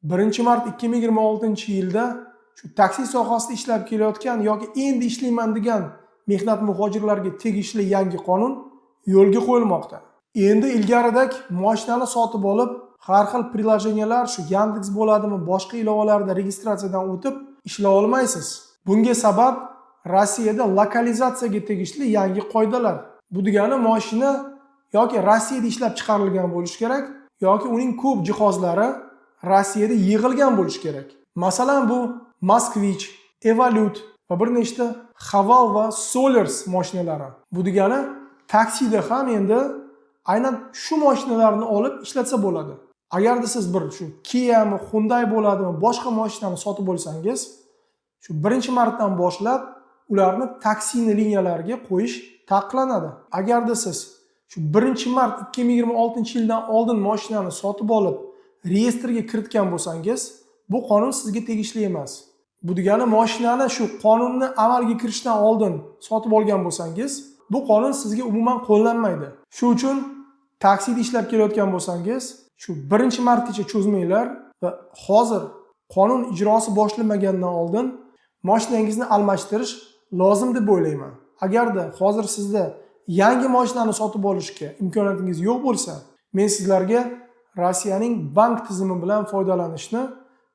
1 mart 2026 yilda shu taksi sohasida ishlab kelayotgan yoki endi ishlayman degan mehnat muhojirlariga tegishli yangi qonun yo'lga qo'yilmoqda. Endi ilgaridek moshinani sotib olib, har xil приложения lar, shu Yandeks bo'ladimi, boshqa ilovalarda registratsiyadan o'tib ishlay olmaysiz. Bunga sabab Rossiyada lokalizatsiyaga tegishli yangi qoidalar. Bu degani, moshina yoki Rossiyada ishlab chiqarilgan bo'lishi kerak, yoki uning ko'p jihozlari Rossiyada yig'ilgan bo'lishi kerak. Masalan, bu Moskvich, Evolut va bir nechta Haval va Solers mashinalari. Bu degani, taksida ham endi aynan shu mashinalarni olib ishlatsa bo'ladi. Agarda siz bir shu Kiami, Hyundai bo'ladimi, boshqa mashinani sotib olsangiz, shu 1 martdan boshlab ularni taksini liniyalariga qo'yish taqiqlanadi. Agarda siz shu 1 mart 2026 yildan oldin mashinani sotib olib, reyestrga kiritgan bo'lsangiz, bu qonun sizga tegishli emas. Bu degani, mashinani shu qonunni amalga kirishidan oldin sotib olgan bo'lsangiz, bu qonun sizga umuman qo'llanmaydi. Shu uchun taksida ishlab kelayotgan bo'lsangiz, shu 1 martgacha cho'zmanglar va hozir, qonun ijrosi boshlanmagandan oldin mashinangizni almashtirish lozim deb o'ylayman. Agarda hozir sizda yangi mashinani sotib olishga imkoniyatingiz yo'q bo'lsa, men sizlarga Rossiyaning bank tizimi bilan foydalanishni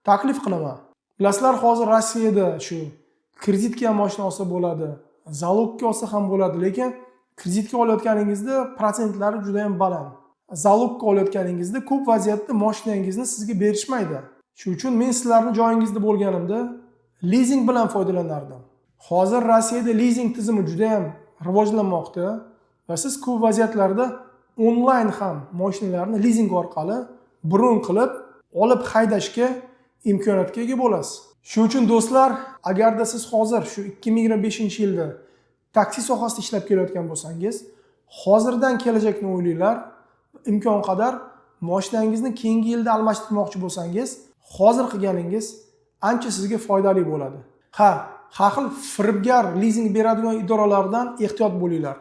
taklif qilaman. Bilasizlar, hozir Rossiyada shu kreditga ham mashina olsa bo'ladi, залог ga olsa ham bo'ladi, lekin kreditga olayotganingizda protsentlari juda yam baland. Залог ga olayotganingizda ko'p vaziyatda mashinangizni sizga berishmaydi. Shu uchun men sizlarni joyingizda bo'lganimda lizing bilan foydalanardim. Hozir Rossiyada lizing tizimi juda yam rivojlanmoqda va siz ko'p vaziyatlarda onlayn ham mashinalarni lizing orqali bron qilib olib haydashga imkoniyatga ega bo'lasiz. Shu uchun, do'stlar, agarda siz hozir shu 2025 yilda taksi sohasida ishlab kelayotgan bo'lsangiz, hozirdan kelajakni o'ylanglar. Imkon qadar moshinangizni keyingi yilda almashtirmoqchi bo'lsangiz, hozir qilganingiz ancha sizga foydali bo'ladi. Ha, har xil firibgar lizing beradigan idoralardan ehtiyot bo'linglar.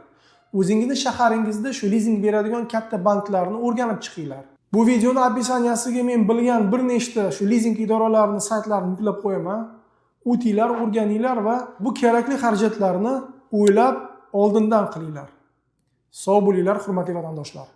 O'zingizni shaharingizda shu lizing beradigan katta banklarni o'rganib chiqinglar. Bu videoni описания siga men bilgan bir nechta shu lizing idoralarini saytlarini yuklab qo'yaman. O'tinglar, o'rganinglar va bu kerakli xarajatlarni o'ylab, oldindan qilinglar. Sog' bo'linglar, hurmatli vatandoshlar.